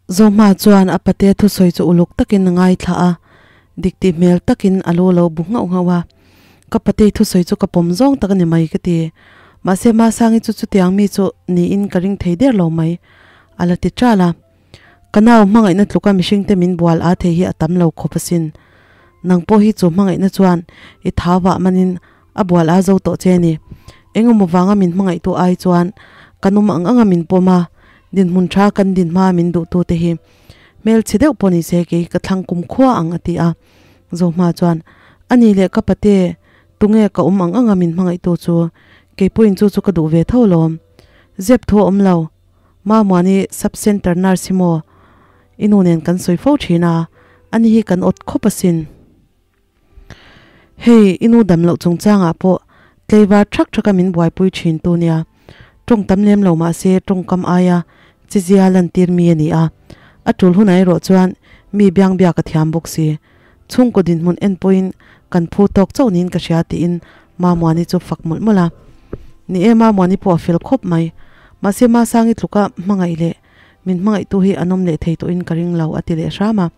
Zohma chuan a pate thusawi chu uluk takin a ngaithla a, dik tih hmel takin a lu lo bu nghauh nghauh a. Ka patei thusawi chu ka pawm zawng tak a ni mai ka ti. Mahse Masangi chu chutiang mi chu niin ka ring thei der lo mai, a la ti ṭal a. Ka nau hmangaihna tluka mihringte min bual a thei hi a tam lo khawp asin. Nang pawh hi chu hmangaihna chuan i thau vah manin a bual a zo tawh che a ni. Engemaw vanga min hmangaihtu ai chuan kan awm ang anga min pawm a, dinhmun tha kan din hma min duhtute hi hmelchhe deuh pawh ni se kei ka thlang kum khua ang a ti a. Zohma chuan, A ni leh ka pate, tunge ka awm ang anga min hmangaihtu chu? Kei pawhin chu chu ka duh ve tho alawm. Zep thu a awm lo. Mamuani sub centre nurse hi maw? I nu nen kan sawi fo thin a, ani hi kan awt khawp asin. Hei, i nu dam loh chungchangah pawh tleivar thak thaka min buaipui thin tu nia. Tawng tam lem lo mah se tawngkam aia chizia lantir mi a ni a. A tul hunah erawh chuan mi biang biak a thiam bawk si. Chhungkaw dinhmun en pawhin kan phu tawk chauh niin ka hria tiin Mamuani chu fak mawlh mawlh a. Ni e, Mamuani pawh a fel khawp mai. Mahse Masangi tluka hmangaih leh min hmangaihtu hi an awm leh thei tawhin ka ring lo a ti leh hram a.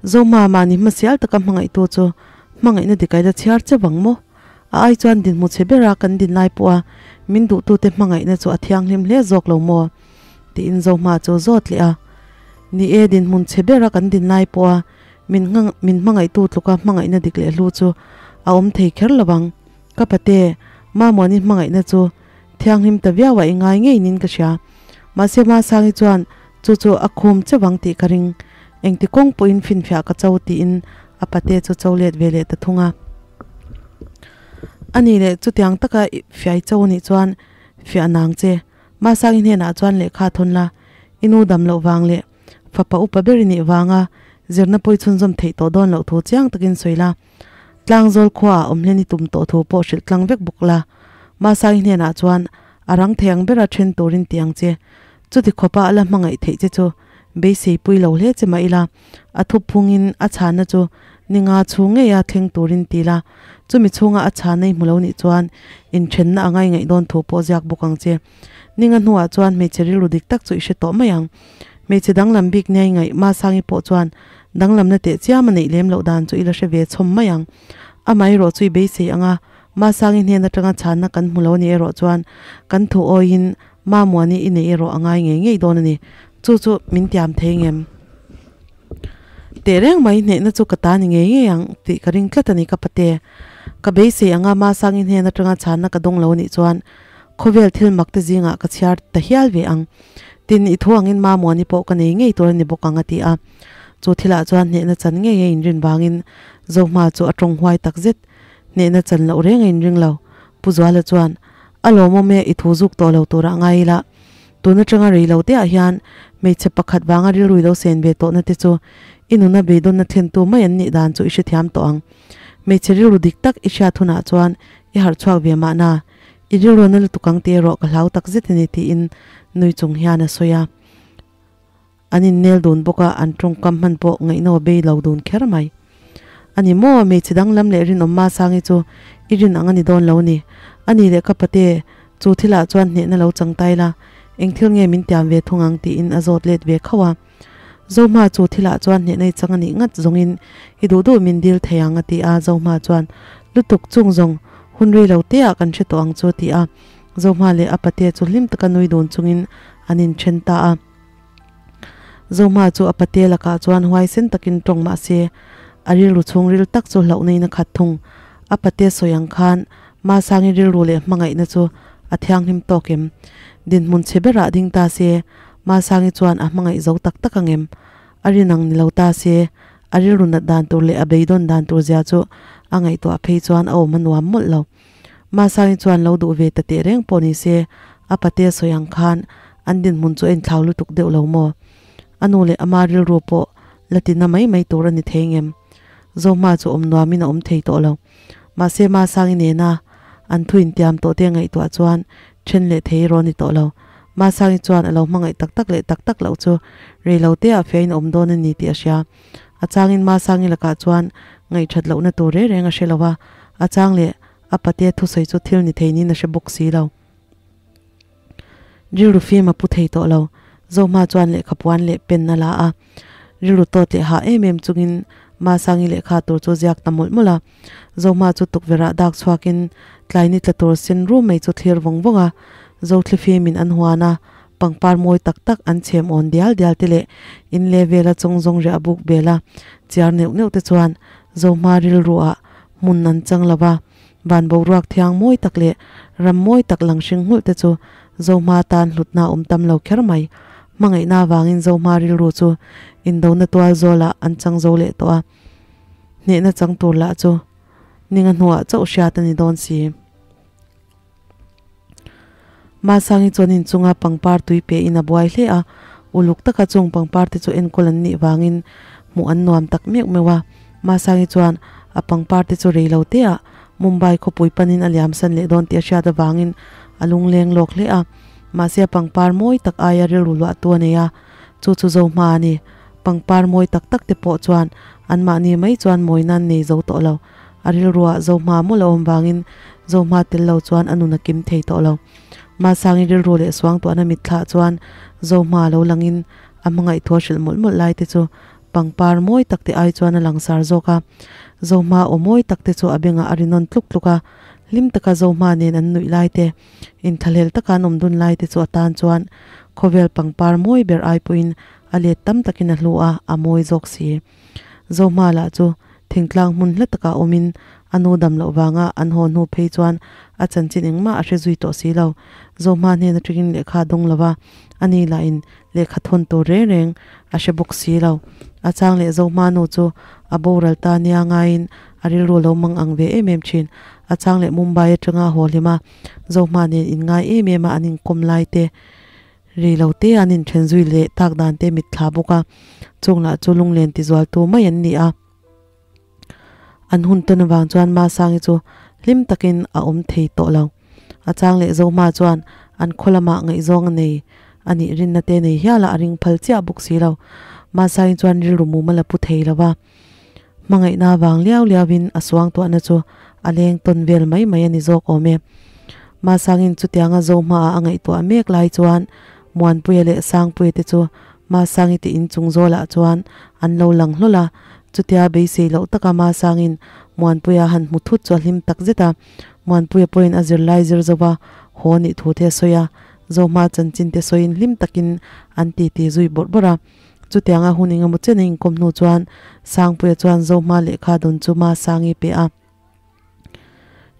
Zohma mahni hmasial taka hmangaihtu chu hmangaihna dikaina chhiar che vang maw? A ai chuan dinhmu chhe bera kan din lai pawha min duhtute hmangaihna chu a thianghlim hle zawk lo maw? Tiin Zohma chu zawt leh a. Ni e, dinhmun chhe bera kan din lai pawha min min hmangaihtu tluka hmangaihna dik leh hlu chu a awm thei kher lo vang. Ka pate, Mamuani hmangaihna chu thianghlim ta viau a i ngai ngei niin ka hria. Mahse Masangi chuan Chu chu a khum che vang tih ka ring. Engti kawng pawhin finfiah ka cho tiin a pate chu cho let ve leh ta thung a. A nih leh chutiang taka i fiai cho anih chuan fiah nang che. Masangi hnenah chuan lehkha thawn la, i nu dam loh vang leh fapa upa ber i nih vanga zirna pawi chhunzawm theih tawh dawn loh thu chiang takin sawi la. Tlangzawl khuaah awm hlen i tum tawh thu pawh hrilh tlang vek bawk la. Masangi hnenah chuan a rang thei ang bera then turin ti ang che. Chuti khawpa a la hmangaih theih che chu beisei pui lo hle che mah ila, a thup phungin a chhanna chu ni nga chhung ngeia thleng turin ti la, chumi chhunga a chhanna i hmu lo nih chuan inthenna a ngaingaih dawn thu pawh ziak bawk ang che. Ni nga hnuah chuan hmeichhe rilru dik tak chu i hre tawh mai ang. Hmeichhe danglam bik nia i ngaih Masangi pawh chuan danglamna teh chiam a neih lem loh dan chu i la hre ve chhawm mai ang. Amaherawh chu i beisei ang a, Masangi hnen atanga chhanna kan hmu lo nih erawh chuan kan thu awiin Mamuani i neih erawh a ngai ngei ngei dawn a ni. Chu chu min tiam thei ngem? Teh reng mai hnehna chu ka ta ni ngei ngei ang tih ka ring tlat a ni ka pate. Ka beisei anga Masangi hnen atanga chhanna ka dawng lo anih chuan khawvel thil mak te zingah ka chhiar ta hial ve ang. Tin, i thu angin Mamuani pawh ka nei ngei tur a ni bawk ang a ti a. Chu thilah chuan hnehna chan ngei a inrin vangin Zohma chu a tawng huai takzet. Hnehna chan loh reng a inring lo. Pu Zuala chuan, A lawmawm e, i thu zuk tawh lo turah ngai ila. Tun atanga rei lo teah hian hmeichhe pakhat vanga rilru i lo sen ve tawhna te chu i nuna beidawnna thlentu mai an nih dan chu i hrethiam tawh ang. Hmeichhe rilru dik tak i hriat hunah chuan i harh chhuak ve mahna, i rilru na lutuk ang tih erawh ka hlau tak zet a ni tiin nui chung hian a sawi a. An innel dun bawk a, an tawngkam hman pawh ngaihnaw bei lo dun kher mai. A ni maw, hmeichhe danglam leh rinawm Masangi chu i rin ang a ni dawn lo ni. A ni leh ka pate, chu thilah chuan hnehna lo chang tai la, eng thil nge min tiam ve thung ang tiin a zawt let ve khauh a. Zohma chu thilah chuan hnehna i chang a nih ngat zawngin i duh duh min dil thei ang a ti a, Zohma chuan lutuk chung zawng hun rei lo teah kan hre tawh ang chu a ti a. Zohma leh a pate chu hlim taka nui dun chungin an inthen ta a. Zohma chu a pate lakah chuan huaisen takin tawng mah se, a rilru chhungril tak chu hlauhnain a khat thung. A pate sawi ang khan Masangi rilru leh hmangaihna chu a thianghlim tawk em? Dinhmun chhe berah ding ta se, Masangi chuan a hmangaih zo tak tak ang em? A rinang ni lo ta se, a rilru nat dan tur leh a beidawn dan tur zia chu a ngaihtuah phei chuan a awm a nuam mawlh lo. Masangi chuan lo duh ve ta teh reng pawh ni se, a pate sawi ang khan an dinhmun chu a inthlau lutuk deuh lo maw? A nu leh ama rilru pawh la ti na mai mai tur a ni thei ngem? Zohma chu awm nuamin a awm thei tawh lo. Mahse Masangi nena an thu intiam tawh te ngaihtuah chuan then leh thei erawh a ni tawh lo. Masangi chuan a lo hmangaih tak tak leh tak tak loh chu rei lo te ah fiahin a awm dawn a ni tih a hria. A changin Masangi lakah chuan ngaihthat lohna tur reng reng a hre lo a, a chang leh a patea thusawi chu thil ni thei niin a hre bawk si lo. Rilru fim a pu thei tawh lo. Zohma chuan lehkha puan leh pen a la a, rilru tawt leh hah em em chungin Masangi lehkha tur chu ziak ta mawlh mawlh a. Zohma chu tukverh ah dak chhuakin tlai ni tla tur sen rum mai chu thlir vawng vawng a. Zothlifim in an huan a, pangpar mawi tak tak an chhem awn dial dial te leh in leh vela chawng zawng riah buk bel a chiar neuh neuh te chuan Zohma rilru ah hmun an chang lo va, van boruak thiang mawi tak leh ram mawi tak lang hring nghulh te chu Zohma tan hlutna awm tam lo kher mai. Hmangaihna avangin Zohma rilru chu indona tual zawlah an chang zo leh tawh a, hnehna chang tur lah chu ninga hnuah chauh hriat a ni dawn si. Masangi chuan inchunga pangpar tui pe in a buai hle a, uluk taka chung pangpar te chu enkawl an nih vangin hmuh an nuam tak meuh meuh a. Masangi chuan a pangpar te chu rei lo te ah Mumbai khawpui panin a liam san leh dawn tih a hriat avangin a lungleng lawk hle a. Mahse a pangpar mawi tak aia rilru luah tu a nei a, chu chu zo hma a ni. Pangpar mawi tak tak te pawh chuan anmahni mai chuan mawina an nei zo tawh lo. A rilruah Zohma mawlh a awm vangin Zohma tel lo chuan a nun a kim thei tawh lo. Masangi rilru leh suangtuahna mitthlah chuan Zohma lo langin a hmangaih thu a hrilh mawlh mawlh lai te chu pangpar mawi tak te ai chuan a langsar zawk a. Zohma aw mawi tak te chu a bengah a ri nawn tluk tluk a. Hlim taka Zohma nen an nuih lai te, inthlahlel taka an awm dun lai te chu a tan chuan khawvel pangpar mawi ber ai pawhin a let tam takin a hlu a, a mawi zawk si. Zohma lah chu Thingtlang hmun hla takah awmin a nu dam loh vanga an haw hnu phei chuan a chanchin engmah a hre zui tawh si lo. Zohma hnen atangin lehkha a dawng lo va, ani lahin lehkha thawn tur reng reng a hre bawk si lo. A chang leh Zohma nu chu a boral ta nia ngaiin a rilru lo mang ang ve em em thin. A chang leh Mumbai atanga haw hlim a, Zohma nen inngai em em a an inkawm lai te Ri lo te an inthen zui leh tak dan te mitthla bawk a, chung lah chu lunglen tizualtu mai an ni a. An hun tawn avang chuan Masangi chu hlim takin a awm thei tawh lo. A chang leh Zohma chuan an khaw lamah ngaihzawng a nei a nih rinna te nei hial a, a ring phal chiah bawk si lo. Masangi chuan rilru mumal a pu thei lo va, hmangaihna avang liau liauin a suangtuahna chu a leng tawn vel mai mai a ni zawk awm e. Masangin chutianga Zohmaah a ngaihtuah mek lai chuan Muanpuia leh Sangpuia te chu Masangi te inchung zawlah chuan an lo lang hlawl a, chutia beisei loh taka Masangin Muanpuia han hmu thut chu a hlim tak zet a, Muanpuia pawhin a zirlai zir zova haw nih thu te a sawi a, Zohma chanchin te sawiin hlim takin an titi zui bawrh bawrh a. Chutianga hun engemaw chen a inkawm hnu chuan Sangpuia chuan Zohma lehkha dawn chu Masangi pe a.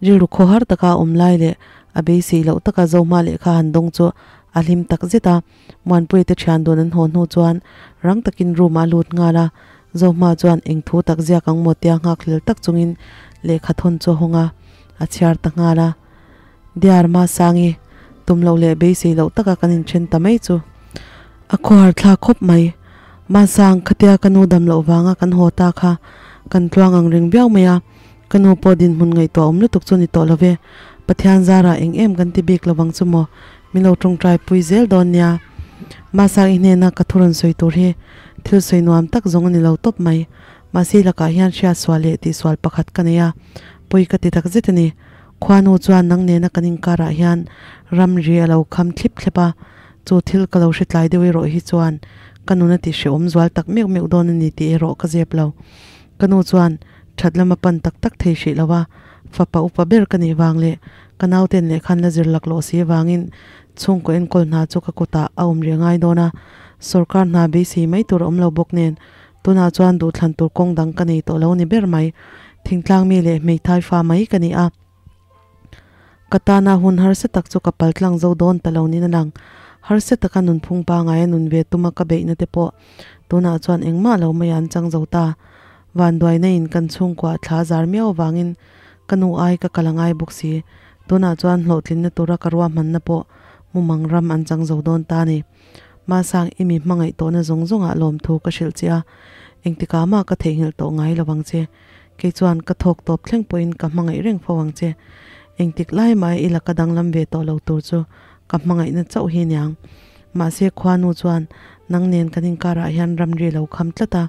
Rilru khawhar taka a awm lai leh a beisei loh taka Zohma lehkha han dawng chu a hlim tak zet a. Muanpuia te thian dawn an haw hnu chuan rang takin room ah a lut nghal a. Zohma chuan eng thu tak ziak ang maw tia nghakhlel tak chungin lehkha thawn chu a hawng a, a chhiar ta nghal a. Dear Masangi, tum loh leh beisei loh taka kan inthen ta mai chu a khawhar thlak khawp mai. Masang, khatia ka nu dam loh vanga kan haw ta kha kan tluang ang reng viau mai a, ka nu pawh dinhmun ngaihtuah awm lutuk chu ni tawh lo ve. Pathian zarah eng em kan ti bik lovang chu maw, min lo tawngtai pui zel dawn nia. Masang i hnena ka thu rawn sawi tur hi thil sawi nuam tak zawng a ni lo tawp mai. Mahse lakah hian hriatsual leh tihsual pakhat ka nei a, pawi ka ti tak zet a ni. Khuanu chuan nang nena kan inkarah hian ramri a lo kham thlip thlep a, chu thil ka lo hre tlai deuh erawh hi chuan ka nun a ti hrehawm zual tak meuh meuh dawn a ni tih erawh ka zep lo. Ka nu chuan that lama pan tak tak thei hrih lo a, fapa upa ber ka nih vang leh ka nauten lehkhan la zir laklawh si avangin chhungkaw enkawl hna chu ka kutah a awm rih ngai dawn a, sawrkar hna beisei mai tur a awm lo bawk nen Tunah chuan duhthlan tur kawng dang ka nei tawh lo ni ber mai. Thingtlang mi leh hmeithai fa mai ka ni a. Ka tana hun harsa tak chu ka pal tlang zo dawn ta lo niin a lang. Harsa taka nunphung pangaia nun ve tuma ka beihna te pawh tunah chuan engmah lo mai an chang zo ta. Vanduaina in kan chhungkua thla zar miau avangin ka nu ai ka kal a ngai bawk si. Tunah chuan hlawhtlinna tura ka ruahmanna pawh mumang ram an chang zo dawn ta a ni. Masang i mi hmangaih tawhna zawng zawngah lawmthu ka hrilh che a, engtikah mah ka theihnghilh tawh ngai lo ang che. Kei chuan ka thawk tawp thleng pawhin ka hmangaih reng fo ang che. Engtik lai mah i laka danglam ve tawh lo tur chu ka hmangaihna chauh hi niang. Mahse khuanu chuan nang nen kan inkarah hian ramri lo kham tlat a,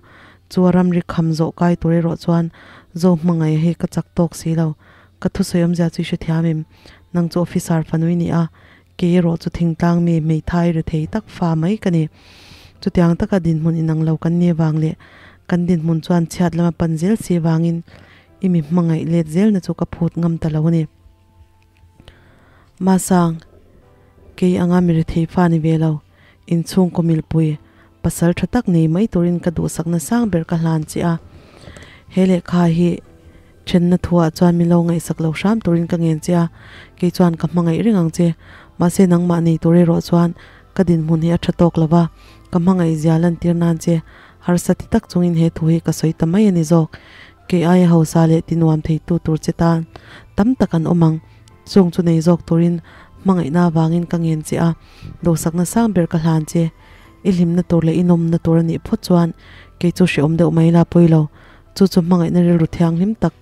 chu a ramri kham zawh kai tur erawh chuan zo hmangaih hi ka chak tawk si lo. Ka thusawi awmzia chu i hrethiam em? Nang chu officer fanui ni a. Kei erawh chu thingtlang mi hmeithai rethei tak fa mai ka ni. Chutiang taka dinhmun inang lo kan ni avang leh kan dinhmun chuan chhiat lama pan zel si avangin i mi hmangaih let zelna chu ka phut ngam ta lo a ni. Masang, kei anga mi rethei fa ni ve lo, inchhungkaw milpui, pasal tha tak nei mai turin ka duhsakna sang ber ka hlan che a. He lehkha hi thenna thuah chuan min lo ngaihsak lo hram turin ka ngen che a, kei chuan ka hmangaih reng ang che. Mahse nangmah nei tur erawh chuan ka dinhmun hi a tha tawk lo va, ka hmangaih zia lantir nan che harsa ti tak chungin he thu hi ka sawi ta mai a ni zawk. Kei aia hausa leh ti nuam theitu tur che tan tam tak an awm ang. Chung chu nei zawk turin hmangaihna avangin ka ngen che a, dawhsakna sang ber ka hlan che. I hlimna tur leh i nawmna tur a nih phawt chuan kei chu hrehawm deuh mai la pawi lo. Chu chu hmangaihna rilru thianghlim tak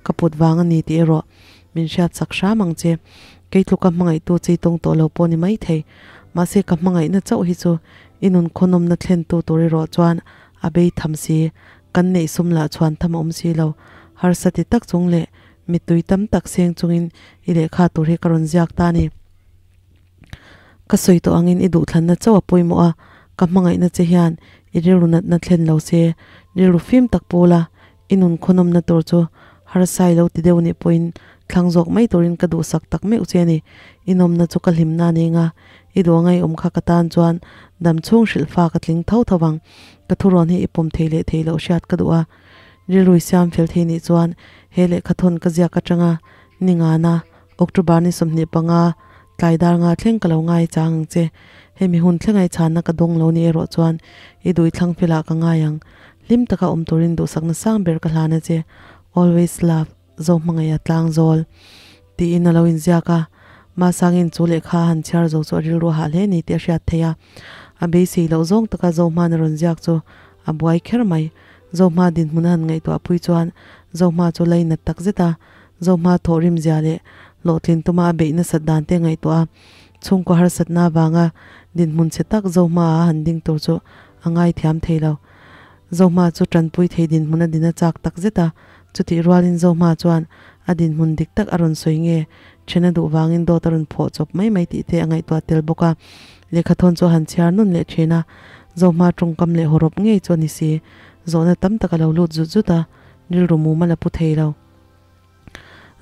ka put vang a ni tih erawh min hriatsak hram ang che. Kei tluka hmangaihtu chi tawng tawh lo pawh ni maithei. Mahse ka hmangaihna chauh hi chu i nun khawnawmna thlentu tur erawh chuan a bei tham si. Kan neih sum lah chhuan tham a awm si lo. Harsa ti tak chung leh mittui tam tak seng chungin i lehkha tur hi ka rawn ziak ta a ni. Ka sawi tawh angin i duhthlanna chauh a pawimawh a, ka hmangaihna che hian i rilru natna thlen lo se, rilru fim tak pu la, i nun khawnawmna tur chu harsai lo ti deuh nih pawhin thlang zawk mai turin ka duhsak tak meuh che a ni. I nawmna chu ka hlimna a ni nga, i duh angai awm kha ka tan chuan dam chhung hrilh fa ka tling tho tho vang. Ka thurawn hi i pawm thei leh thei loh hriat ka duh a. Rilrui siam fel thei nih chuan he lehkha thawn ka ziak atanga ni ngana October ni 25 tlai dar nga thleng ka lo ngai chang ang che. Hemi hun thlengai chhanna ka dawng lo ni erawh chuan i dui thlang felah ka ngai ang. Hlim taka awm turin duhsakna sang ber ka hlan a che. Always love, Zohmangaih a tlang zawl. Tiin a lo inziak a. Masangin chu lehkha a han chhiar zo chu a rilru hah hle ni tih a hriat theih a. A beisei loh zawng taka Zohman a rawn ziak chu a buai kher mai. Zohma dinhmun a han ngaihtuah pui chuan Zohma chu lainat tak zet a. Zohma thawhrim zia leh hlawhtlin tuma a beih nasat dan te ngaihtuah a, chhungkaw harsatna avanga dinhmun chhe tak Zohma a han ding tur chu a ngaithiam thei lo. Zohma chu tanpui thei dinhmun a din a chak tak zet a, chutih rualin Zohma chuan a dinhmun dik tak a rawn sawi nge, then a duh vangin dawt a rawn phawh chawp mai mai tih te a ngaihtuah tel bawk a. Lehkhathawn chu a han chhiar nun leh thin a, Zohma tawngkam leh hawrawp ngei chu a ni si. Zawhna tam tak a lo lut zut zut a, rilru mumal a pu thei lo.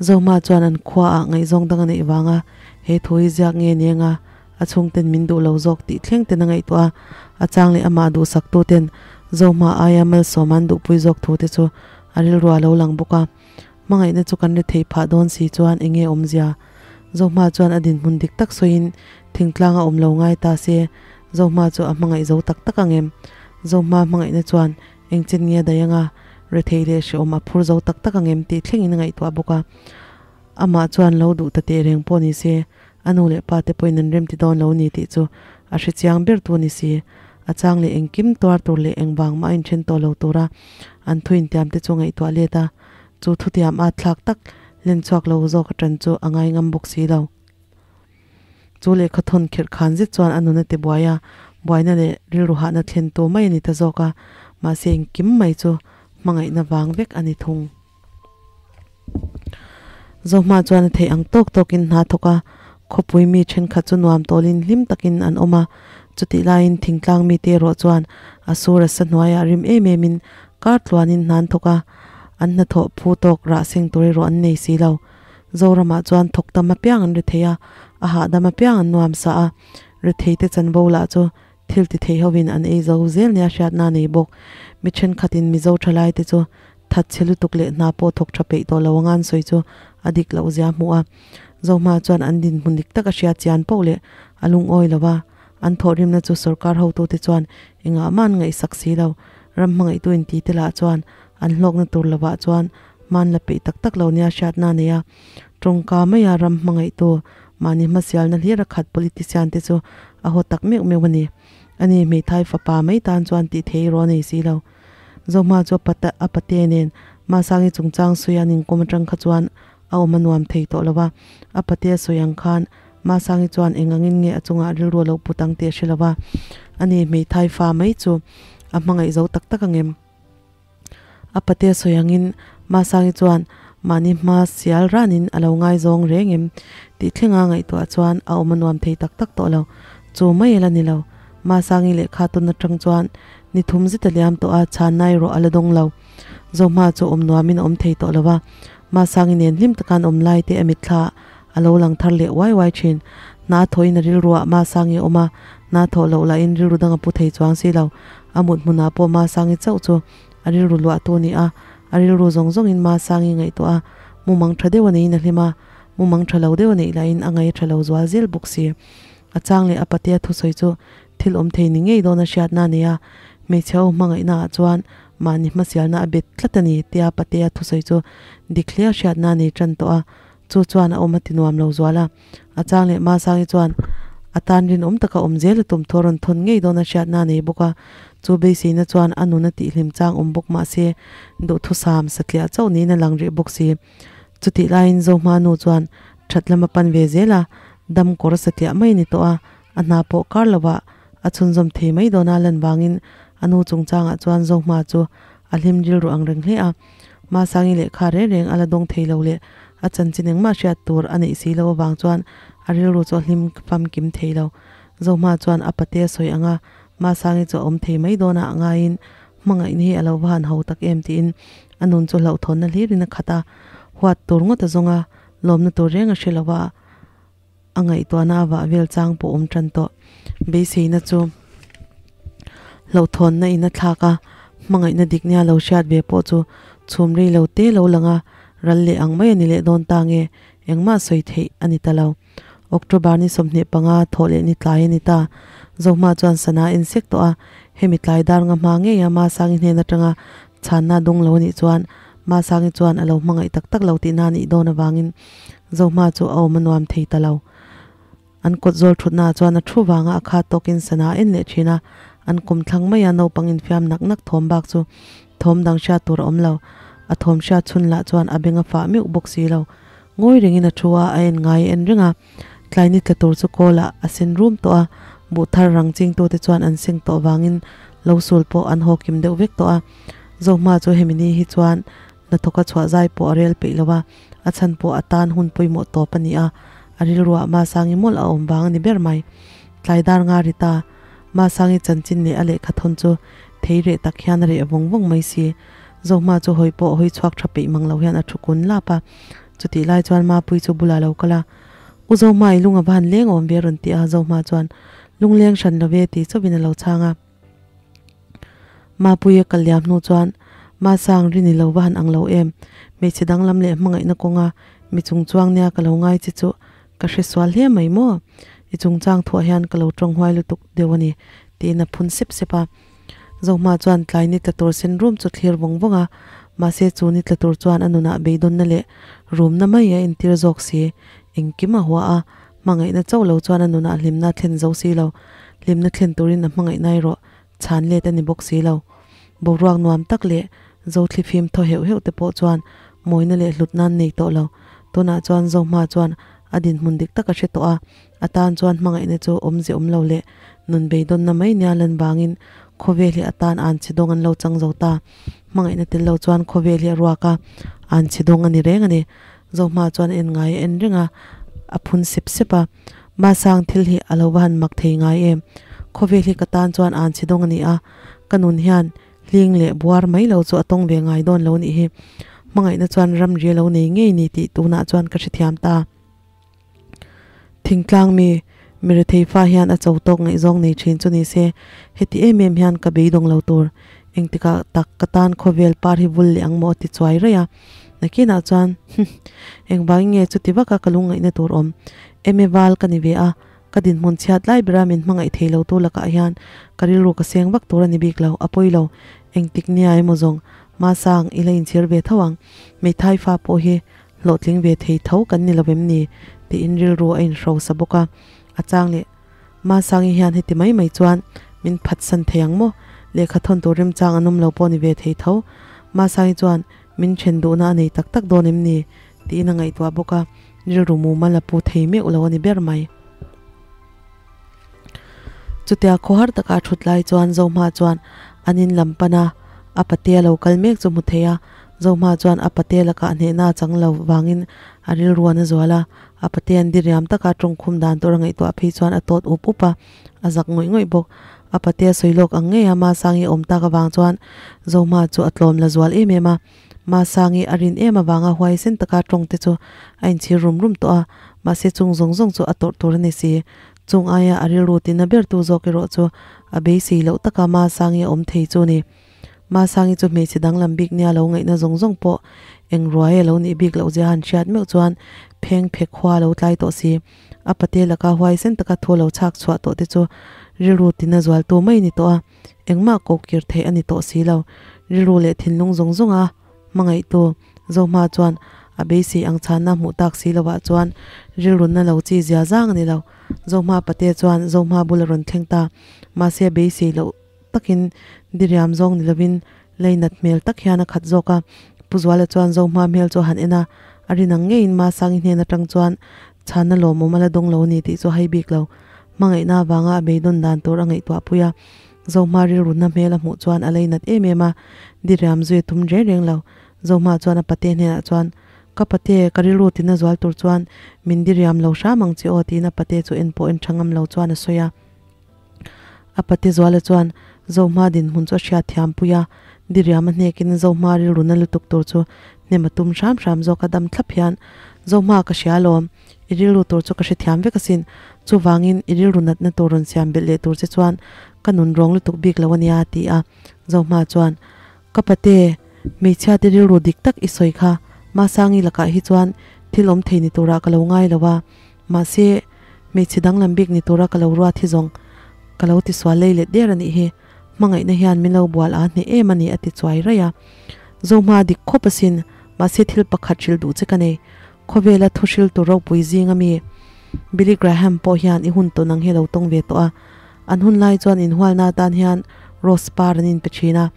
Zohma chuan an khuaah ngaihzawng dang a neih vanga he thu hi ziak nge ni anga a chhungten min duh lo zawk tih thleng ten a ngaihtuah a, a chang leh amah duhsaktu ten Zohma aia malsawm an duhpui zawk thu te chu a rilru a lo lang bawk a. Hmangaihna chu kan ri theih phah dawn si chuan eng nge awmzia? Zohma chuan a dinhmun dik tak sawiin thingtlang a awm lo ngai ta se, Zohma chu a hmangaih zo tak tak ang em? Zohma hmangaihna chuan Engchen nge a daih anga rethei leh hrehawm a phur zo tak tak ang em tih thlengin a ngaihtuah bawk a. Amah chuan lo duh ta teh reng pawh ni se, a nu leh pa te pawhin an remti dawn lo ni tih chu a hre chiang ber tu a ni si. A chang leh engkim tuar tur leh engvang mah a inthen tawh lo tura an thu intiam te chu ngaihtuah let a, chu thutiam at thlak tak len chhuak lo zawk a ṭan chu a ngai ngam bawk si lo. Chu lehkha thawn kherh khan zet chuan a nun a ti buai a, buaina leh rilru hahna thlen tu mai a ni ta zawk a, mahse engkim mai chu hmangaihna vang vek a ni thung. Zohma chuan a theih ang tawk tawkin hna thawk a, khawpui mi thenkhat chu nuam tawlin hlim takin an awm a, chutih laiin thingtlang mite erawh chuan a sur a sa hnuaiah rim em emin kar tluanin hna an thawk a, an hnathawh phu tawk rah seng tur erawh an nei si lo. Zoramah chuan thawk tam apiang an ri thei a, a hahdam apiang an nuam sa a, ri theite chanvo lah chu thil ti thei hovin an ei zo zel nia hriatna a nei bawk. Mi thenkhatin Mizo thalaite chu that chhe lutuk leh hna pawh thawk tha peih tawh lo anga an sawi chu a dik loh zia hmuh a. Zohma chuan an dinhmun dik tak a hria chian poh leh a lungawi lo va, an thawhrimna chu sorkar hotute chuan engah mah an ngaihsak si lo. Ram hmangaihtu intite lah chuan an hlawkna tur lovah chuan Hman la peih tak tak lo nia hriatna a nei a, tawngka maia ram hmangaihtu mahni hmasialna hlir a khat politician te chu a haw tak meuh meuh a ni. Ani hmeithai fapa mai tan chuan tih thei erawh a nei si lo. Zohma chu a pate a pate nen Masangi chungchang sawi an inkawm atang kha chuan a awm a nuam thei tawh lo va, a pate a sawi ang khan Masangi chuan eng angin nge a chungah rilru a lo put ang tih a hre lo va, ani hmeithai fa mai chu a hmangaih zo tak tak ang em? A pate sawi angin Masangi chuan Mahni hma sial ranin a lo ngaizawng reng em tih thlenga ngaihtuah chuan a awm a nuam thei tak tak tawh lo. Chu mai a la ni lo. Masangi lehkha tawn atang chuan ni thum zet a liam tawh a, chhanna erawh a la dawng lo. Zohma chu awm nuamin a awm thei tawh lo va, Masangi nen hlim taka an awm lai te a mitthla a lo lang thar leh uai uai thin. Hna thawhin a rilruah Masangi a awm a, hna thawh loh lahin rilru dang a pu thei chuang si lo. A mut hmunah pawh Masangi chauh chu a rilru luahtu a ni a, a rilru zawng zawngin Masangi ngaihtuah a, mumang tha deuh a neiin a hlim a, mumang tha lo deuh a neih lahin a ngaih a tha lo zual zel bawk si. A chang leh a patea thusawi chu thil awm thei ni ngei dawn a hriatna a nei a, hmeichhe ho hmangaihna ah chuan mahni hmasialna a bet tlat a ni tia patea thusawi chu dik hle a hriatna a nei tan tawh a, chu chuan a awm a ti nuam lo zual a. A chang leh Masangi chuan a tan rinawm taka awm zel a tum thu a rawn thawn ngei dawn a hriatna a nei bawk a, chu beiseina chuan a nun a tihhlim chang awm bawk mah se duhthusam satliah chauh niin a lang rih bawk si. Chutih laiin Zohma nu chuan that lam a pan ve zel a, dam kawr satliah mai a ni tawh a, a hna pawh kar lovah a chhunzawm thei mai dawn a lan vangin a nu chungchangah chuan Zohma chu a hlim rilru ang reng hle a. Masangi lehkha reng reng a la dawng thei lo leh a chanchin engmah hriat tur a neih si loh avang chuan a rilru chu a hlim famkim thei lo. Zohma chuan a pate a sawi ang a, Masangi chu a awm thei mai dawn a a ngaiin hmangaihna hi a lo va han ho tak em tiin a nun chu hlauhthawnna hlirin a khat a, huat tur ngawt a zawng a, lawmna tur reng a hre lo a, a ngaihtuahna a vah vel chang pawh awm tan tawh. Beiseina chu hlauhthawnna in a thlak a, hmangaihna dik nia lo hriat ve pawh chu chhum rei lo te lo lang a, ral leh ang mai a ni leh dawn ta nge, engmah sawi theih a ni ta lo. October ni 25 thawh leh ni tlai a ni ta. Zohma chuan sana a insek tawh a, hemi tlai dar nga hma ngei a Masangi hnen atanga chhanna dawng lo a nih chuan Masangi chuan a lo hmangaih tak tak lo tihna a nih dawn avangin Zohma chu a awm a nuam thei ta lo. An kawt zawl thutnaah chuan a thu vanga a khat tawkin sana a en leh thin a, an kum thlang maia naupang infiam nak nak thawm bak chu thawm dang hriat tur a awm lo. A thawm hriat chhun lah chuan a beng a fah meuh bawk si lo. Ngawi rengin a thu a, a en ngai a en reng a. Tlai ni tla tur chu kawlah a sen rum tawh a, buh thar rang chingtute chuan an seng tawh vangin lo sul pawh an haw kim deuh vek tawh a. Zohma chu hemi ni hi chuan hnathawka chhuah zai pawh a rel peih lo a, a chhan pawh a tan hun pawimawh tawp a ni a, a rilruah Masangi mawlh a awm vang a ni ber mai. Tlai dar nga ri ta, Masangi chanchin leh a lehkha thawn chu thei reh tak hian a reh vawng vawng mai si. Zohma chu hawi pawh hawi chhuak tha peih mang lo hian a thu kun lap a, chutih lai chuan Mapui chu bulah lo kal a, U Zohma i lung a va han leng awm ve a rawn ti a, Zohma chuan lungleng hran lo ve tih chauhin a lo chhang a. Mapuia kal liam hnu chuan Masang ri ni lo va han ang lo em, hmeichhe danglam leh hmangaihna kawnga mi chungchuang nia ka lo ngai che chu ka hre sual hle mai maw? I chungchang thuah hian ka lo tawng huai lutuk deuh a ni, tiin a phun sep sep a. Zohma chuan tlai ni tla tur sen rum chu thlir vawng vawng a, mahse chu ni tla tur chuan a nunah beidawnna leh rumna mai a intir zawk si. Engkim a hua a, hmangaihna chauh lo chuan a nunah hlimna a thlen zo si lo. Hlimna thlen turin a hmangaihna erawh chhan let a ni bawk si lo. Boruak nuam tak leh zo thlifim thaw heuh heuh te pawh chuan mawina leh hlutna an nei tawh lo. Tunah chuan Zohma chuan a dinhmun dik tak a hre tawh a, a tan chuan hmangaihna chu awmze awm lo leh nun beidawnna mai nia lan vangin khawvel hi a tan an chhe dawng an lo chang zo ta. Hmangaihna tel lo chuan khawvel hi a ruak a, an chhe dawng a ni reng a ni. Zohma chuan a en ngai a en reng a, a phun sep sep a. Masang thil hi a lo va han mak thei ngai em? Khawvel hi ka tan chuan an chhe dawng a ni a, ka nun hian hling leh buar mai lo chu a tawng ve ngai dawn lo nih hi. Hmangaihna chuan ramri a lo nei ngei ni tih tunah chuan ka hrethiam ta. Thingtlang mi, mi rethei fa hian a cho tawk ngaihzawng nei thin chu ni se, heti em em hian ka beidawng lo tur. Engtikah tak ka tan khawvel par hi vul leh ang maw a ti chuai raih a. Nakinah chuan, Humm, engvangin nge chuti vaka ka lungngaihna tur awm? Eme val ka ni ve a, ka dinhmun chhiat lai bera min hmangaih thei lo tu lakah hian ka rilru ka seng vak tur a ni bik lo, a pawi lo. Engtik nia emaw zawng, Masang, i la inchhir ve tho ang. Hmeithai fa pawh hi hlawhtling ve thei tho kan ni lo em ni? tiin rilru a inhrosa bawk a, a chang leh. Masangi hian heti mai mai chuan min phatsan thei ang maw? Lehkha thawn tur remchang an awm lo pawh ni ve thei tho. Masangi chuan min then duhna a nei tak tak dawn em ni? tiin a ngaihtuah bawk a, rilru mumal a pu thei meuh lo a ni ber mai. Chutia khawhar taka a thut lai chuan Zohma chuan an in lam pan a, a patea lo kal mek chu hmu thei a. Zohma chuan a pate lakah hnehna a chang lo vangin a rilru a na zual a, a pate an diriam taka tawngkhum dan tur a ngaihtuah phei chuan a tawt up up a, a zak ngawih ngawih bawk. A pate a sawi lawk ang ngei a, Masangi a awm tak avang chuan Zohma chu a tlawm la zual em em a. Masangi a rin em avanga huaisen taka tawng te chu a inchhir rum rum tawh a, mahse chung zawng zawng chu a tawrh tur a ni si. Chung aia a rilru tina bertu zawk erawh chu a beisei loh taka Masangi a awm thei chu ni. Masangi chu hmeichhe danglam bik nia lo ngaihna zawng zawng pawh eng ruai a lo nih bik loh zia han hriat meuh chuan pheng phe khua lo tlai tawh si. A pate laka huaisen taka thu lo chhak chhuah tawh te chu rilru tina zualtu mai ni tawh a, engmah koh kir theih a ni tawh si lo. Rilru leh thinlung zawng zawnga hmangaihtu Zohma chuan a beisei ang chhanna hmuh tak si lovah chuan rilrunna lo chi zia zang a ni lo. Zohma pate chuan Zohma bul a rawn thleng ta. Mahse a beisei loh. takin diriam zawng ni lovin leinat hmel tak hian a khat zawk a. Pu Zuala chuan Zohma hmel chu a han en a, a rin ang ngeiin Masangi hnen atang chuan chhanna lawmawm a la dawng lo a ni tih chu a hai bik lo. Hmangaihna avanga a beidawn dan tur a ngaihtuah pui a, Zohma rilrunna hmel a hmuh chuan a leinat em em a, diriam zui a tum reng reng lo. Zohma chuan a pate hnenah chuan, Ka pate, ka rilru tina zual tur chuan min diriam lo hram ang che aw tiin a pate chu en pawh en tha ngam lo chuan a sawi a. A pate Zuala chuan Zohma dinhmun chu a hriat thiam pui a, diriam a hnekin Zohma rilru na lutuk tur chu hnem a tum hram hram zawk a dam thlap hian, Zohma ka hria alawm, i rilru tur chu ka hrethiam vek asin, chuvangin i rilru natna tur rawn siam belh leh tur che chuan ka nun rawng lutuk bik lo ania a ti a. Zohma chuan, Ka pate, hmeichhia te rilru dik tak i sawi kha, Masangi lakah hi chuan thil awm thei ni turah ka lo ngai lo a, Mahse, hmeichhe danglam bik ni tura ka lo ruat hi zawng ka lo tisual lei let der a nih hi. Hmangaihna hian min lo bual a hneh em a ni a ti chuai raih a. Zohma dik khawp asin, mahse thil pakhat hrilh duh che ka nei. Khawvela thu hriltu ropui zing ami Billy Graham pawh hian i hun tawn ang hi a lo tawng ve tawh a. An hun lai chuan inhualna atan hian rose par an inpe thin a.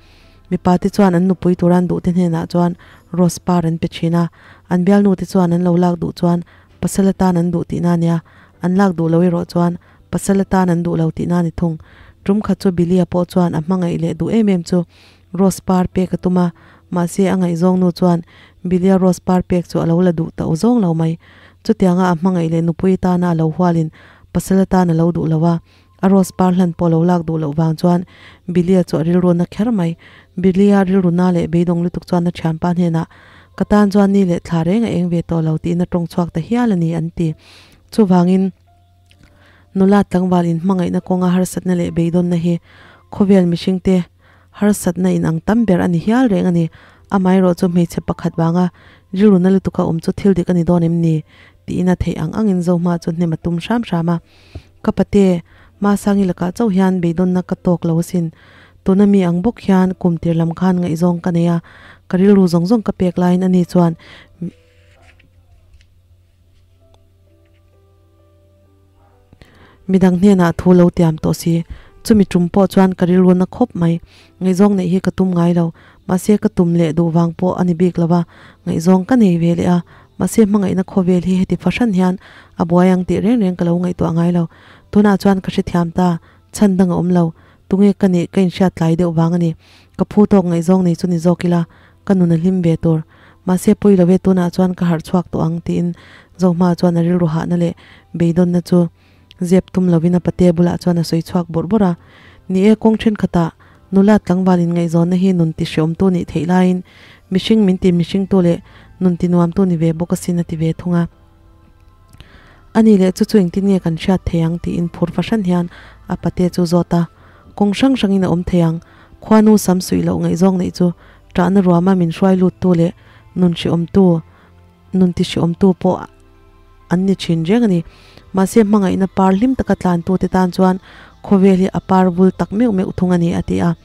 Mipa te chuan an nupui tura an duhte hnenah chuan rose par an pe thin a. An bialnu te chuan an lo lak duh chuan Pasal atan an duh tihna ania, an lak duh lo erawh chuan pasal atan an duh lo tihna a ni thung. Tum khat chu Billy-a pawh chuan a hmangaih leh duh em em chu Rose par pek a tum a, mahse a ngaihzawng nu chuan Billy-a Rose par pek chu a lo la duh ta awzawng lo mai. Chutianga a hmangaih leh nupui atana a lo hualin pasal atan a lo duh lo a, a Rose par hlan pawh a lo lak duh loh vang chuan Billy-a chu a rilru na kher mai. Billy-a rilru na leh beidawng lutuk chuan a thianpa hnenah, Ka tan chuan ni leh thla reng a eng ve tawh lo tiin a tawng chhuak ta hial a ni an ti. Chuvangin nula tlangval in hmangaihna kawnga harsatna leh beidawnna hi khawvel mihringte harsatna in ang tam ber a ni hial reng a ni. Amaherawh chu hmeichhe pakhat vanga rilru na lutuka awm chu thil dik a ni dawn em ni? tiin a theih ang angin Zohma chu hnem a tum hram hram a. Ka pate, Masangi lakah chauh hian beidawnna ka tawk lo asin. Tuna mi ang bawk hian kum tir lam khan ngaihzawng ka nei a, ka rilru zawng zawng ka pek laiin ani chuan midang hnenah thu lo tiam tawh si. Chumi tum pawh chuan ka rilru na khawp mai. Ngaihzawng neih hi ka tum ngai lo, mahse ka tum leh duh vang pawh a ni bik lo va, ngaihzawng ka nei ve leh a, mahse hmangaihna khawvel hi heti fahran hian a buai ang tih reng reng ka lo ngaihtuah ngai lo. Tunah chuan ka hrethiam ta, chhan dang a awm lo, tunge ka nih ka inhriat tlai deuh vang a ni. Ka phu tawk ngaihzawng nei chu ni zawk ila, ka nun a hlim ve tur. Mahse pawi lo e tunah chuan ka harh chhuak tawh ang tiin Zohma chuan a rilru hahna leh beidawnna chu Zep tum lovin a pate bulah chuan a sawi chhuak bawrh bawrh a. Ni e, kawng thenkhatah nula tlangval inngaihzawnna hi nun ti hreawmtu nih theih laiin mihring min ti mihringtu leh nun ti nuamtu ni ve bawk asin a ti ve thung a. A ni leh chu chu engtin nge kan hriat thei ang tiin phur fahran hian a pate chu zawt a. Kawng hrang hrangin a awm thei ang. Khuanu sam suih loh ngaihzawng neih chu ṭahna ruama min hruai luttu leh nun hreawmtu nun ti hreawmtu pawh an ni thin reng a ni. Mahse hmangaihna par hlim taka tlantute tan chuan khawvel hi a par vul tak meuh meuh thung a ni a ti a.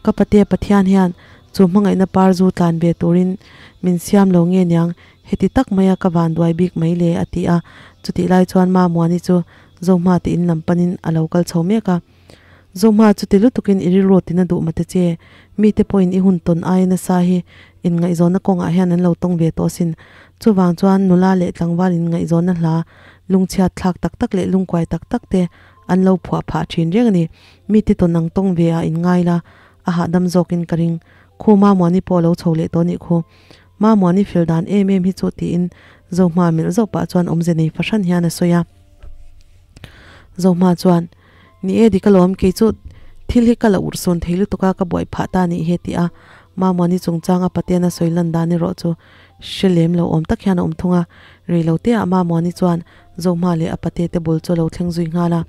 Ka pate Pathian hian chu hmangaihna par zu tlan ve turin min siam lo nge niang heti tak maia ka van duai bik mai le a ti a. Chutih lai chuan Mamuani chu Zohma te in lam panin a lo kal chho mek a. Zohma chuti lutukin i rilru tina duh mate che, mite pawhin i hun tawn aia nasa hi inngaihzawnna kawngah hian an lo tawng ve tawh asin. Chuvang chuan nula leh tlangval inngaihzawnna hla lungchhiat thlak tak tak leh lungkuai tak tak te an lo phuah phah thin reng a ni. Mite tawn ang tawng ve ah inngai la, a hahdam zawkin ka ring. Khu Mamuani pawh a lo chho leh tawh a nih khu. Mamuani fel dan em em hi chu tiin Zohma melh zauh pah chuan awmze nei fahran hian a sawi a. Zohma chuan, Ni e dik alawm, kei chu thil hi ka la urhsun thei lutuk a, ka buai phah ta a nih hi a ti a. Mamuani chungchang a paten a sawi lan dan erawh chu hre lem lo awm tak hian a awm thung a. Rei lo te ah Mamuani chuan Zohma leh a pate te bul chu a lo thleng zui nghal a.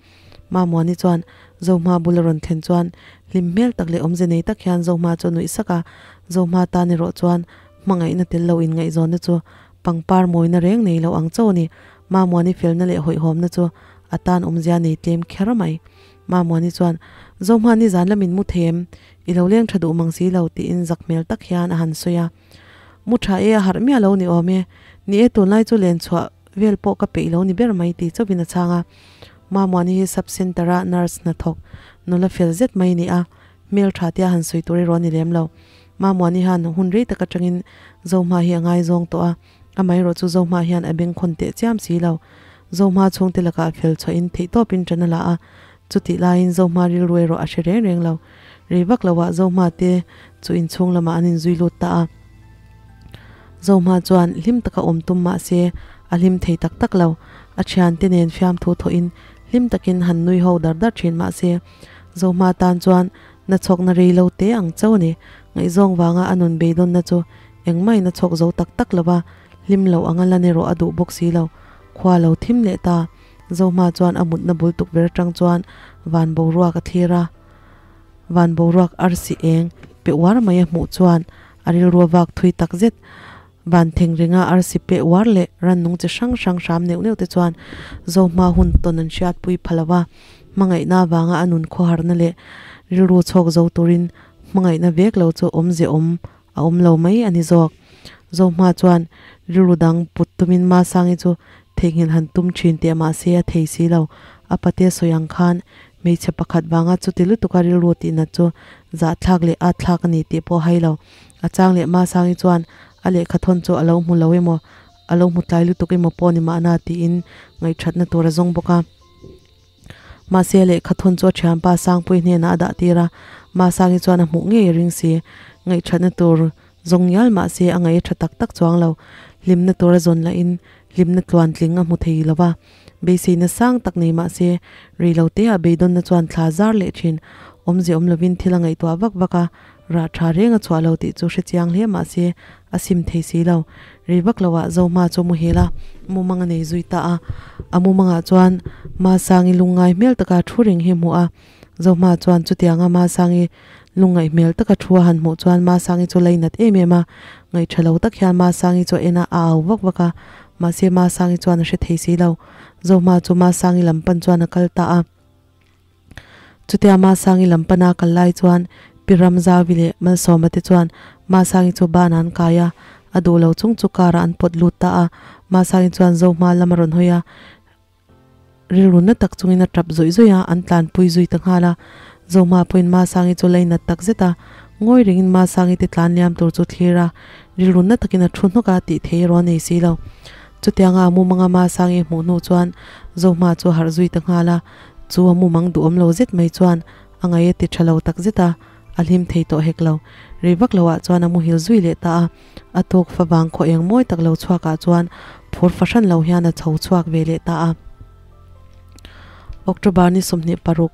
Mamuani chuan Zohma bul a rawn thlen chuan hlim hmel tak leh awmze nei tak hian Zohma chu a nuih sak a, Zohma tan erawh chuan hmangaihna tel lo inngaihzawnna chu pangpar mawina reng nei lo ang chauh a ni. Mamuani felna leh hawihhawmna chu a tan awmzia nei tlem kher mai. Mamuani chuan, Zohma nizan lamin mu thei em? I lo leng tha duh mang si lo tiin zak hmel tak hian a han sawi a. Mu tha e a harh miah lo ni awm e. Ni e tunlai chu len chhuah vel pawh ka peih lo ni ber mai ti chauhin a chhang a. Mamuani hi sub centre a nurse hnathawk nula fel zet mai a ni a, hmel tha tia han sawi tur erawh a ni lem lo. Mamuani hian hun rei tak atangin Zohma hi a ngaizawng tawh a, amaherawh chu Zohma hian a bengkhawn teh chiam si lo. Zohma chhungte lakah fel chhuahin theihtawpin ṭan a la a, chutih laiin Zohma rilru erawh a hre reng reng lo. Rei vak loah Zohma te chu inchhung lamah an inzui lut ta a. Zohma chuan hlim taka awm tum mah se a hlim thei tak tak lo. A thiante nen fiamthu thawhin hlim takin han nui ho dar dar thin mah se Zohma tan chuan na chhawkna rei lo te ang chauh a ni. Ngaihzawng vanga a nun beidawnna chu engmahin a chhawk zo tak tak lo va, hlim loh anga lan erawh a duh bawk si lo. Khua lo thim leh ta. Zohma chuan a mutna bul tukverh atang chuan van boruak a thlir a. Van boruak arsi eng pe uar mai a hmuh chuan a rilru a vak thui tak zet. Van theng ringa arsi pe uar leh rannung chi hrang hrang hram neuh neuh te chuan Zohma hun tawn an hriatpui pha lo va. Hmangaihna avanga a nun khawharna leh rilru chhawk zo turin hmangaihna vek lo chu awmze awm a awm lo mai a ni zawk. Zohma chuan rilru dang put tumin Masangi chu theihnghilh han tum thin teh mahse a thei si lo. A pate sawi ang khan hmeichhe pakhat vanga chuti lutuka rilru tihnat chu zahthlak leh atthlak a ni tih pawh a hai lo. A chang leh Masangi chuan a lehkha thawn chu a lo hmu lo emaw, a lo hmu tlai lutuk emaw pawh ni mahna tiin ngaihthatna tur a zawng bawk a. Mahse lehkha thawn chu a thianpa Sangpui hnenah a dah tir a, Masangi chuan a hmuh ngei a ring si. Ngaihthatna tur zawng ngial mahse a ngaih a tha tak tak chuang lo. Hlimna tur a zawn lahin hlimna tluantling a hmu thei lo va. Beiseina sang tak nei mahse rei lo te ah beidawnna chuan thla zar leh thin. Awmze awm lovin thil a ngaihtuah vak vak a, rah tha reng a chhuah lo tih chu hrechiang hle mahse a sim thei si lo. Rei vak loah Zohma chu muhil a, mumang a nei zui ta a. A mumangah chuan Masangi lungngai hmel taka thu reng hi hmuh a. Zohma chuan chutianga Masangi lungngaih hmel taka thu a han hmuh chuan Masangi chu leinat em em a. Ngaihṭha lo tak hian Masangi chu a en a, a au vak vak a. Mahse Masangi chuan a hre thei si lo. Zohma chu Masangi lam pan chuan a kal ta a. Chutia Masangi lam pana kal lai chuan Pi Ramzavi leh Malsawma te chuan Masangi chu ban an kai a, a duh lo chung chu car ah an pawt lut ta a. Masangi chuan Zohma lam a rawn hawi a, rilru na tak chungin a tap zawih zawih a, an tlanpui zui ta nghal a. Zohma pawhin Masangi chu lei nat tak zet a, ngawi rengin Masangi te tlan liam tur chu thlir a, rilru na takin a thu hnawk a tih thei erawh a nei si lo. Chutianga a mumanga Masangi hmuh hnu chuan Zohma chu a harh zui ta nghal a, Chu a mumang duhawm lo zet mai chuan a ngaih a ti tha lo tak zet a, a hlim thei tawh hek lo. Rei vak loah chuan a muhil zui leh ta a, a tawk fa vang khaw eng mawi tak lo chhuakah chuan phur fahran lo hian a chho chhuak ve leh ta a. October ni 26,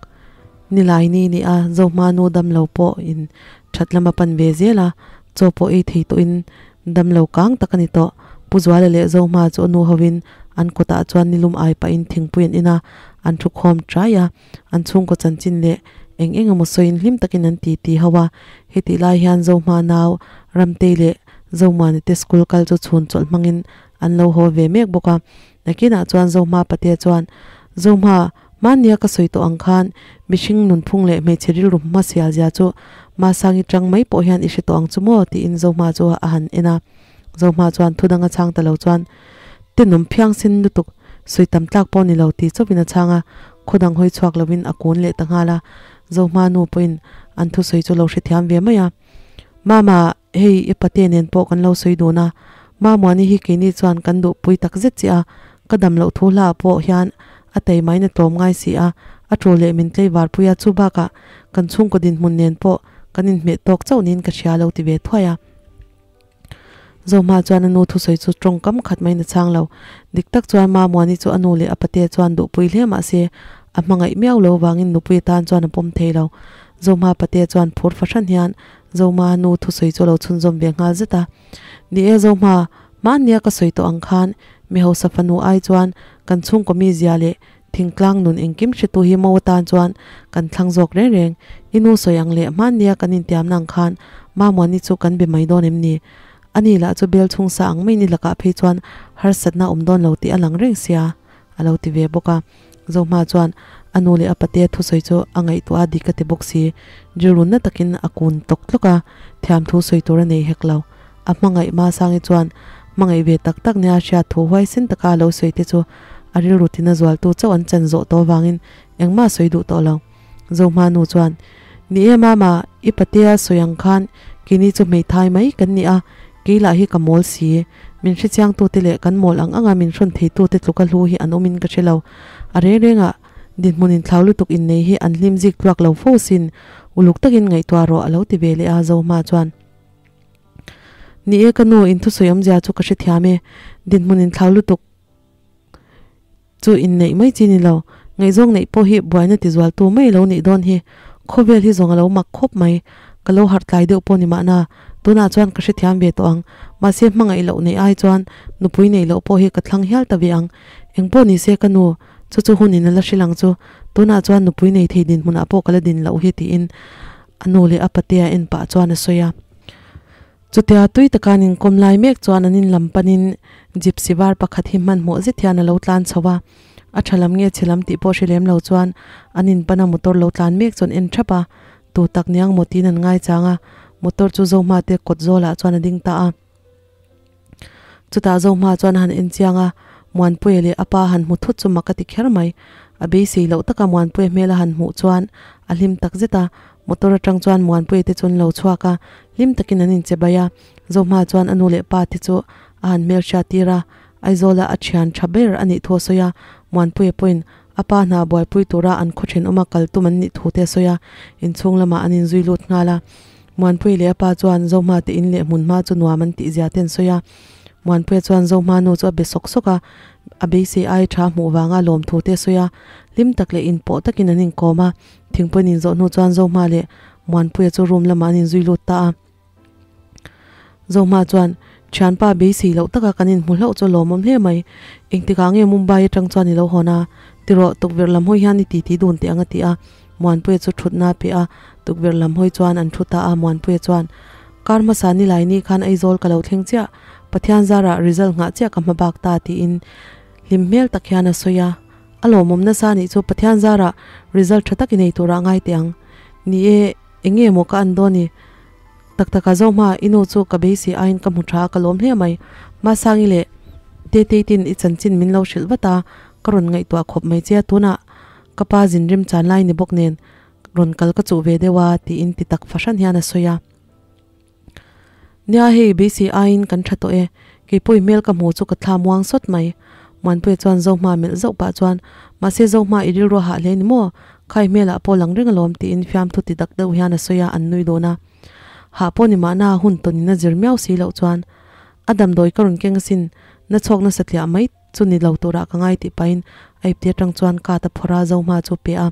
Nilaini ni a, Zohma nu damlo pawh in that lam a pan ve zel a, chaw pawh ei thei tawhin Damlo kang tak a ni tawh. Pu Zuala leh Zohma chu a nu hovin an kawtah chuan nilum ai pahin thingpui an in a, an thu khawm ṭai a. An chhungkaw chanchin leh eng eng emaw sawiin hlim takin an ti ti ho a. Hetih lai hian Zohma nau Ramtei leh Zomuani te school kal chu chhun chawlh hmangin an lo haw ve mek bawk a. Nakinah chuan Zohma patea chuan, Zohma, hmannia ka sawi tawh ang khan mihring nunphung leh hmeichhe rilru hmasial zia chu Masangi tang mai pawh hian i hre tawh ang chu maw? tiin Zohma chu a han en a. Zohma chuan thudang a chhang ta lo chuan, Tenawm phiang sin lutuk, sawi tam tlak pawh ni lo ti chauhin a chhang a, khaw dang hawi chhuak lovin a kun leh ta nghal a. Zohma nu pawhin an thusawi chu lo hrethiam ve mai a. Mama, hei i pate nen pawh kan lo sawi dun a, Mamuani hi keini chuan kan duhpui tak zet che a, ka dam loh thu hlaah pawh hian a tei maiin a tlawm ngai si a, a tul leh min tlei varpui a, chu bakah kan chhungkaw dinhmun nen pawh kan inhmeh tawk chauh niin ka hria lo ti ve thuai a. Zohma chuan a nu thusawi chu tawngkam khat maiin a chhang lo. Dik tak chuan Mamuani chu a nu leh a patea chuan duhpui hle mah se a hmangaih miau lo vangin nupui atan chuan a pawm thei lo. Zohma patea chuan phur fahran hian Zohma nu thusawi chu a lo chhunzawm ve nghal zet a. Ni e Zohma, hmannia ka sawi tawh ang khan mi hausa fanu ai chuan kan chhungkaw mizia leh Thingtlang nun engkim hretu hi mo atan chuan kan thlang zawk reng reng. I nu sawi ang leh hmannia kan intiamna ang khan Mamuani chu kan be mai dawn em ni? Ani lah chu bel chhung sa ang maiin i lakah phei chuan harsatna a awm dawn lo tih a lang reng sia, a lo ti ve bawk a. Zohma chuan a nu leh a patea thusawi chu a ngaihtuah a dik a ti bawk si. Rilrunna takin a kun tlawk tlawk a, thiamthu sawi tur a nei hek lo. A hmangaih Masangi chuan hmangaih ve tak tak nia hriat thu huaisen taka a lo sawi te chu a rilru tina zualtu chauh an chan zawh tawh avangin engmah a sawi duh tawh lo. Zohma nu chuan, Ni e mama, i patea sawi ang khan keini chu hmeithai mai kan ni a, kei lah hi ka mawl si. Min hrechiangtute leh kan mawl ang anga min hrawn theitute tluka hlu hi an awmin ka hre lo. A reng rengah dinhmun inthlau lutuk innei hi an hlim zik tluak lo fo sin, uluk takin ngaihtuah rawh a lo ti ve leh a Zohma chuan. Ni e ka nu, in thusawi awmzia chu ka hrethiam e. Dinhmun inthlau lutuk chu inneih mai chi ni lo. Ngaihzawng neih pawh hi buaina tizualtu mai lo nih dawn hi. Khawvel hi zawng a lo mak khawp mai. Ka lo harh tlai deuh pawh ni mahna, tunah chuan ka hrethiam ve tawh ang. Mahse hmangaih loh neih ai chuan nupui neih loh pawh hi ka thlang hial ta ve ang. Engpawh ni se ka nu, chu chu hun in a la hrilh ang chu. Tunah chuan nupui nei thei dinhmunah pawh ka la din loh hi tiin A nu leh a patea en pah chuan a sawi a. Chutia tui taka an inkawm lai mek chuan an in lam panin gypsy var pakhat hi hmanhmawh zet hian a lo tlan chho a. A tha lam nge chhe lam tih pawh hre lem lo chuan an in pana motor lo tlan mek chuan en thap a. Tu tak niang maw tiin an ngaichang a. Motor chu Zohma te kawt zawlah chuan a ding ta a. Chutah Zohma chuan a han en chiang a, Muanpuia leh a pa han hmu thut chu mak a ti kher mai. A beisei loh taka Muanpuia hmel a han hmuh chuan a hlim tak zet a, motor atang chuan Muanpuia te chu an lo chhuak a, hlim takin an inche bai a. Zohma chuan a nu leh pa te chu a han hmelhriat tir a, Aizawla a thian tha ber a nih thu a sawi a, Muanpuia pawhin a pa hna buaipui tura an khaw thenawma kal tum an nih thu te a sawi a, inchhung lamah an inzui lut nghal a. Muanpuii leh a pa chuan Zohma te in leh hmun hma chu nuam an tih zia te an sawi a. Muanpuia chuan Zohma nu chu a be sawk sawk a, a beisei ai tha hmuh vanga lawmthu te a sawi a. Hlim tak leh inpawh takin an inkawm a, thingpui an inzawh hnu chuan Zohma leh Muanpuia chu room lamah an inzui lut ta a. Zohma chuan, Thianpa beisei loh taka kan inhmu hlauh chu lawmawm hle mai. Engtikah nge Mumbai atang chuan i lo hawn a? Tirawh, tukverh lam hawi hian i titi dun teh ang a ti a. Muanpuia chu thutna a pe a, tukverh lam hawi chuan an thu ta a, Muanpuia chuan, Kar hmasa ni lai ni khan Aizawl ka lo thleng chiah, Pathian zarah result nghah chiah ka hma bak ta tiin hlim hmel tak hian a sawi a, a lawmawm nasa nih chu Pathian zarah result tha tak i nei turah ngai teh ang. Ni e, eng nge maw ka an dawn i? Tak taka zo hma, i nu chu ka beisei aiin ka hmu tha a, ka lawm hle mai. Masangi leh Tetei tin i chanchin min lo hrilh vat a, ka rawn ngaihtuah khawp mai che a, tunah Ka pa zinrim chan lai ni bawk nen rawn kal ka chuh ve deuh a tiin ti tak fahran hian a sawi a. Nia hei beisei aiin kan tha tawh e, keipawh i hmel ka hmu chu ka thla muang sawt mai. Muanpuia chuan Zohma melh zauh pah chuan, Mahse Zohma i rilru a hah hle ni maw? Kha i hmelah pawh lang reng alawm tiin fiamthu ti dak deuh hian a sawi a, an nui dawn a. Hah pawh ni mahna hun tawnin a zir miau si loh chuan a damdawi ka rawn keng asin, na chhawk nasa tliah mai Chu ni lo turah ka ngai tih pahin a ipte atang chuan kat a phawrh a, Zohma chu pe a.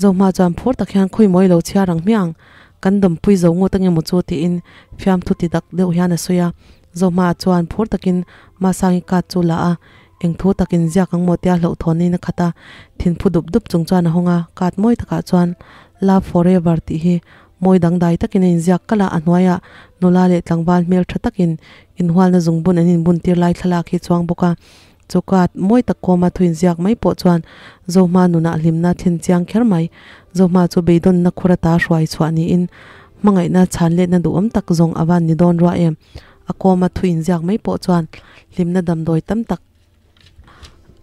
Zohma chuan phur tak hian khawi mawi lo chhiar ang hmiang, kan dawmpui zo ngut ange maw chu tiin fiamthu ti dak deuh hian a sawi a. Zohma chuan phur takin Masangi kat chu la a, eng thu takin ziak ang maw tia hlauhthawn in a khat a, thinphu dup dup chung chuan a hawng a, kat mawi takah chuan Love forever tih hi Mawi dangdai takin a inziak kalh a, a hnuaiah nula leh tlangval hmel tha takin inhualna zungbun an inbuntir lai thlalak hi chuang bawk a. Chawkat mawi tak kawma thu inziak mai pawh chuan Zohma nunah hlimna thlen chiang kher mai. Zohma chu beidawnna khur ata hruai chhuah niin hmangaihna chhan letna duhawm tak zawng a van ni dawn rua em. A kawma thu inziak mai pawh chuan hlimna damdawi tam tak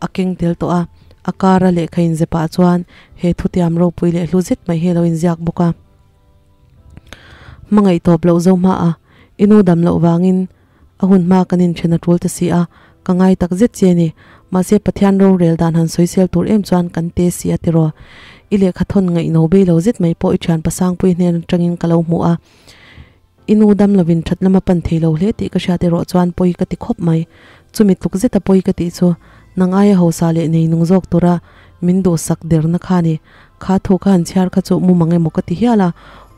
a keng tel tawh a, a car a lehkha inze pah chuan he thutiam ropui leh hlu zet mai hi a lo inziak bawk a. Hmangaih tawp loh zo hma a, i nu dam loh vangin a hun hma kan inthen a tul ta si a, ka ngai tak zet che a ni. Mahse Pathian rorel dan han sawisel tur em chuan kan te si a tiraw. I lehkha thawn ngaihno bei lo zet mai pawh i thian pasangpui hnen atangin ka lo hmu a. I nu dam lovin that lama pan thei lo hle tih ka hriat erawh chuan pawi ka ti khawp mai. Chumi tluk zeta pawi ka tih chu nang aia hausa leh nei nung zawk tura min duhsak derna kha a ni. Kha thu ka han chhiar kha chu mu mang emaw ka ti hial a,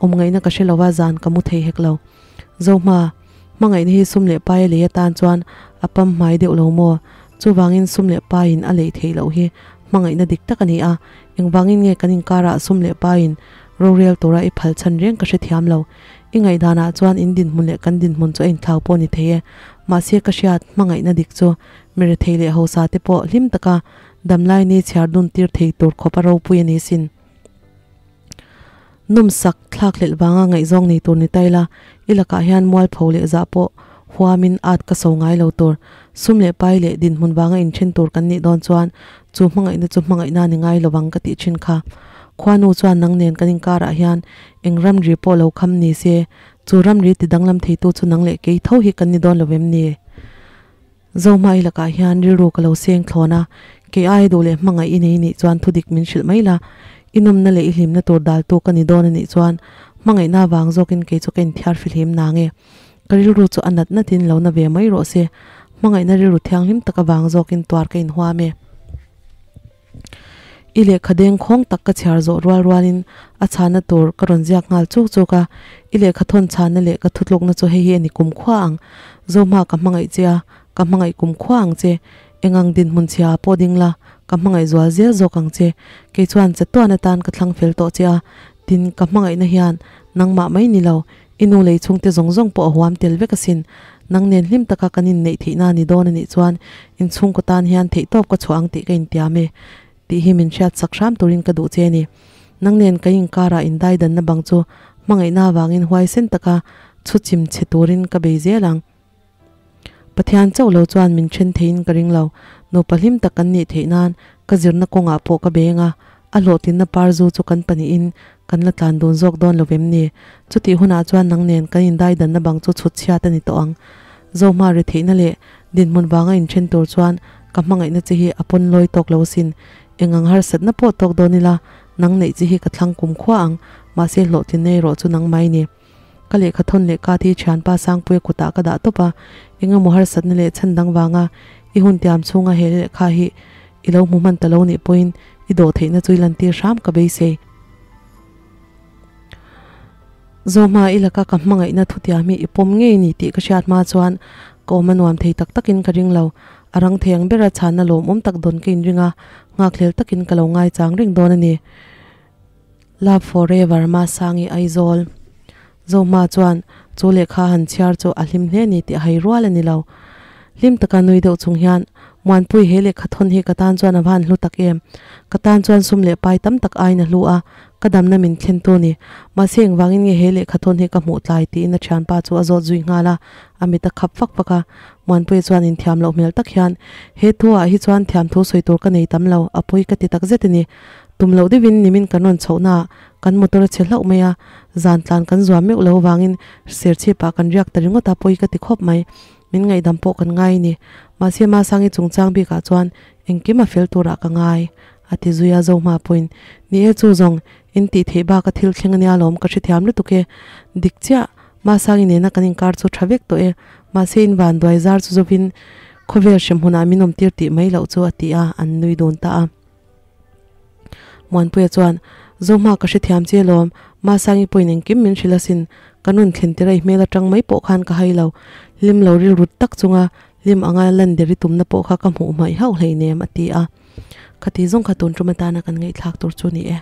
awm ngaihna ka hre lo a, zan ka mu thei hek lo. Zohma, hmangaihna hi sum leh paia lei atan chuan a pam hmai deuh lo maw? Chuvangin sum leh paiin a lei theih loh hi hmangaihna dik tak a ni a, engvangin nge kan inkarah sum leh paiin rorel tura i phal chhan reng ka hrethiam lo. I ngaihdanah chuan in dinhmun leh kan dinhmun chu a inthlau pawh ni thei e. Mahse ka hriat hmangaihna dik chu mirethei leh hausa te pawh hlim taka damlai ni chhiar dun tir thei tur khawp a ropui a ni sin. Nawmsak thlak hlelh vanga ngaihzawng nei tur ni ta ila, i lakah hian mualpho leh zah pawh huamin at ka so ngai lo tur. Sum leh pai leh dinhmun vanga inthen tur kan nih dawn chuan chu hmangaihna chu hmangaihna ni ngai lovang ka tih thin kha. Khuanu chuan nang nen kan inkarah hian eng ramri pawh lo kham ni se, chu ramri ti danglam theitu chu nang leh kei tho hi kan ni dawn lo em ni? Zohmai lakah hian rilru ka lo seng thlawn a, kei ai duh leh hmangaih i nei nih chuan thudik min hrilh mai la, i nawmna leh i hlimna tur daltu ka ni dawn a nih chuan hmangaihna vang zawkin kei chu ka inthiar fihlim nang e. Ka rilru chu a nat natin lo na ve mai rawh se, hmangaihna rilru thianghlim tak avang zawkin tuar ka inhuam e. I lehkha deng khawng tak ka chhiar zawh rual rualin a chhana tur ka rawn ziak nghal chuk chuk a, i lehkha thawn chhana leh ka thutlukna chu hei hi a ni kum khua ang. Zohma ka hmangaih che a, ka hmangaih kum khua ang che. Engang dinhmun chhia pawh ding la, ka hmangaih zual zel zawk ang che. Kei chuan chatuan atan ka thlang fel tawh che a, tin ka hmangaihna hian nangmah mai ni lo, I nu lei chhungte zawng zawng pawh a huam tel vek asin. Nang nen hlim taka kan inneih theihna a ni dawn a nih chuan inchhungkaw tan hian theihtawp ka chhuah ang tih ka intiam e tih hi min hriat sak hram turin ka duh che a ni. Nang nen ka inkarah indaidanna bang chu hmangaihna avangin huaisen taka chhuchim che turin ka bei zel ang. Pathian chauh lo chuan min then theiin ka ring lo. Nupa hlim tak kan nih theih nan ka zirna kawngah pawh ka beng a, a hlawhtlinna par zu chu kan pahnihin kan la tlan dun zawk dawn lo vem ni? Chutih hunah chuan nang nen kan indaidanna bang chu chhut chhiat a ni tawh ang. Zohma ri theihna leh dinhmun vanga inthen tur chuan ka hmangaihna che hi a pawn lawi tawk lo asin. Eng ang harsatna pawh tawk dawn ila, nang neih che hi ka thlang kumkhua ang, mahse hlawhtlinna erawh chu nang mai ni. Ka lehkha thawn leh ka thi thianpa Sangpuia kutah ka dah tawp a, engemaw harsatna leh chhan dang vanga i hun tiam chhunga he lehkha hi i lo hmu hman ta lo nih pawhin i dawh theihna chu i lantir hram ka beisei. Zawhma i laka ka hmangaihna thutiam hi i pawm ngei ni tih ka hriat hma chuan ka awm a nuam thei tak takin ka ring lo. A rang thei ang bera chhanna lawmawm tak dawn ka inring a, nghakhlel takin ka lo ngaichang reng dawn a ni. Love forever Masangi Aizawl Zohma chuan chu lehkha han chhiar chu a hlim hle ni tih a hai rual a ni lo. Hlim taka nui deuh chung hian Muanpui he lehkha thawn hi ka tan chuan a van hlu tak em. Ka tan chuan sum leh pai tam tak aiin a hlu a, ka damna min thlen tu ni. Mahse engvangin nge he lehkha thawn hi ka hmuh tlai tiin a thianpa chu a zawt zui nghal a, a mit a khap fak fak a. Muanpui chuan inthiam loh hmel tak hian he thu ah hi chuan thiamthu sawi tur ka nei tam lo, a pawi ka ti tak zet a ni. Tum loh deuhin nimin kan rawn chhohnaah kan motor a chhe hlauh mai a, zan tlan kan zuam meuh lo vangin serchhipah kan riak ta ringawt a, pawi ka ti khawp mai. Min ngaihdam pawh kan ngai a ni. Mahse Masangi chungchang bikah chuan engkim a fel turah ka ngai, a ti zui a, Zohma pawhin, Ni e chu zawng, in tih theih bak a thil thleng ania lawm ka hrethiam lutuk e. Dik chiah, Masangi nena kan inkar chu tha vek tawh e, mahse in vanduai zar chu zovin khawvel hremhmunah min awmtir tih mai loh chu a ti a, an nui dun ta a. Muanpuia chuan, Zohma ka hrethiam che lawm, Masangi pawhin engkim min hrilh asin, ka nun thlen tir a i hmel atang mai pawh khan ka hai lo, hlim lo rilru tak chunga hlim anga lan der i tumna pawh kha ka hmuh hmaih hauh hleinem a ti a. Khati zawng kha tun tum atana kan ngaihthlak tur chu ni e.